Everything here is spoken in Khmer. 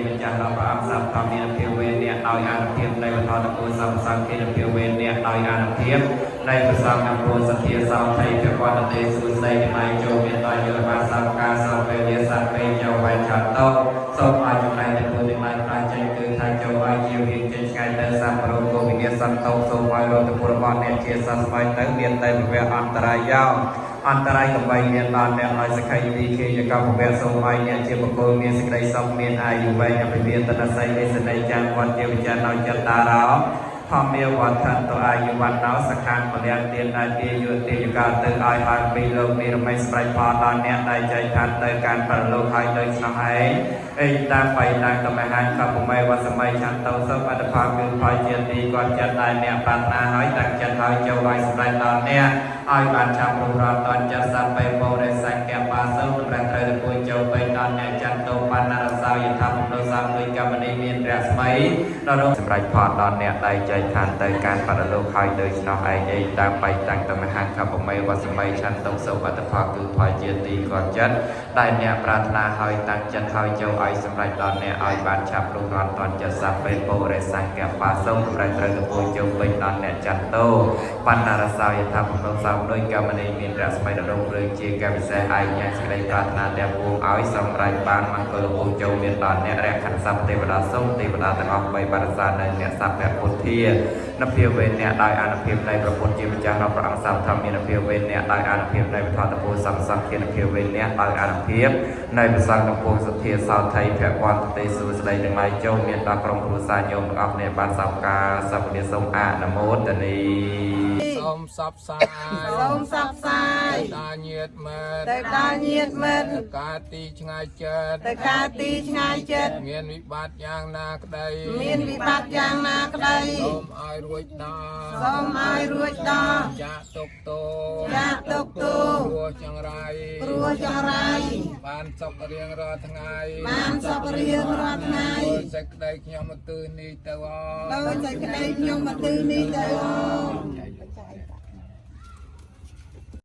ម្ចាស់ដល់ព្រះអង្គសព្វធម្មានុភាពវេអ្នកដោយអានុភាពនៃវត្ថុតកូលសម្សង្ឃានុភាពវេអ្នកដោយអានុភាពនៃព្រះសង្ឃអង្គសទ្ធាសោថៃភវន្តទេសួស្តីទាំងឡាយចូលមានដល់យោបាសង្ការសពវេលាសត្វពេចៅវៃឆតោសូមឲ្យចំណែកតកូលទាំងឡាយប្រាចេញគឺថាចូលឲ្យជាវិចេញឆ្ងាយទៅសម្បរោគវិនិសន្តោសូមឲ្យរកពលរបស់អ្នកជាសស្វ័យទៅមានតែវិវៈអន្តរាយោអន្តរាយកំបីមានដល់អ្នកឲ្យសក្ខីទីគេយកពវៈសូមឲ្យអ្នកជាបុគ្គលមានសេចក្តីសុខមានអាយុវែងអភិវិតនស័យអេសនីចាំងវត្តជាវិចារណោចតារោធម្មាវត្ថន្តអាយុវណ្ណោសខាងពលៈទានដែលទាយុទាយកាលទៅឲ្យហើយពីលោកនិរមីស្ប្រៃផលដល់អ្នកដែលចែកឋានទៅកាន់បរលោកហើយដោយឆ្នោះឯងអេតាមបៃតាំងតមហាកបមេវសម័យឆន្ទោសុបត្តផលគឺផលជាទីគាត់ចិត្តដែលអ្នកប្រាថ្នាហើយតាំងចិត្តហើយចូលឲ្យសម្រេចដល់អ្នកឲ្យបានឆាប់រុះរាន់តនចិត្តសัพពេបរិសង្កបាសូមតម្រេះត្រូវទៅពួយចូលទៅដល់អ្នកចន្ទោបណ្ណរសោយថាមនោសាមដូចកម្មនេះមានរស្មីដល់រងសម្រេចផលដល់អ្នកដែលចែកឋានទៅកាន់បរលោកហើយដោយឆ្នោះឯងអីតាមបៃតាំងតមហាកបមេវសម័យឆន្ទោសុបត្តផលគឺផលជាទីគាត់ចិត្តដែលអ្នកប្រាថ្នាហើយតាំងចិត្តហើយចូលឲ្យសម្រេចដល់អ្នកឲ្យបានឆាប់រុះរាន់តនចិត្តសัพពេបរិសង្កបាសូមតម្រេះត្រូវទៅពួយចូលពេញដល់អ្នកចន្ទោបណ្ណរសោយថាមនោសាមដូចកម្មនេះមានរស្មីដរុងព្រឹងជាកវិសេសឯងញ៉ាំសេចក្តីប្រាថ្នាទាំងពួងឲ្យសម្រេចបានមង្គលពូចូលមានដល់អ្នករខិនសព្វទេវតាសូមទេវតាទាំងអស់បីបរិសានៅអ្នកសព្វពុទ្ធានភាវេអ្នកដោយអានុភាពនៃព្រះពុទ្ធជាម្ចាស់ដល់ព្រះអង្គសព្វធម្មានុភាពវេអ្នកដោយអានុភាពនៃវត្ថុតពលសំសង្ឃានុភាពវេអ្នកដោយអានុភាពនៃព្រះសង្ឃកំពូលសទ្ធាសោថៃភវន្តទេសួស្តីទាំងឡាយចូលមានដល់ក្រុមគ្រួសារញោមទាំងអស់គ្នាបានសពការសពនាសូមអនុមោទនី សូមសបសាយ សូមសបសាយ តាញាតមិត្ត ទៅដល់ញាតិមិត្ត ទៅការទីឆ្ងាយចិត្ត ទៅការទីឆ្ងាយចិត្ត មានវិបត្តិយ៉ាងណាក្តី មានវិបត្តិយ៉ាងណាក្តី សូមឲ្យរួចដល់ សូមឲ្យរួចដល់ ចាក់ទុកទោ ចាក់ទុកទោ គ្រោះចង្រៃ គ្រោះចង្រៃ បានសុខរៀងរាល់ថ្ងៃ បានសុខរៀងរាល់ថ្ងៃ ដោយសេចក្តីខ្ញុំឧទ្ទិសនេះទៅអ ដោយសេចក្តីខ្ញុំមកទិនេះទៅអូ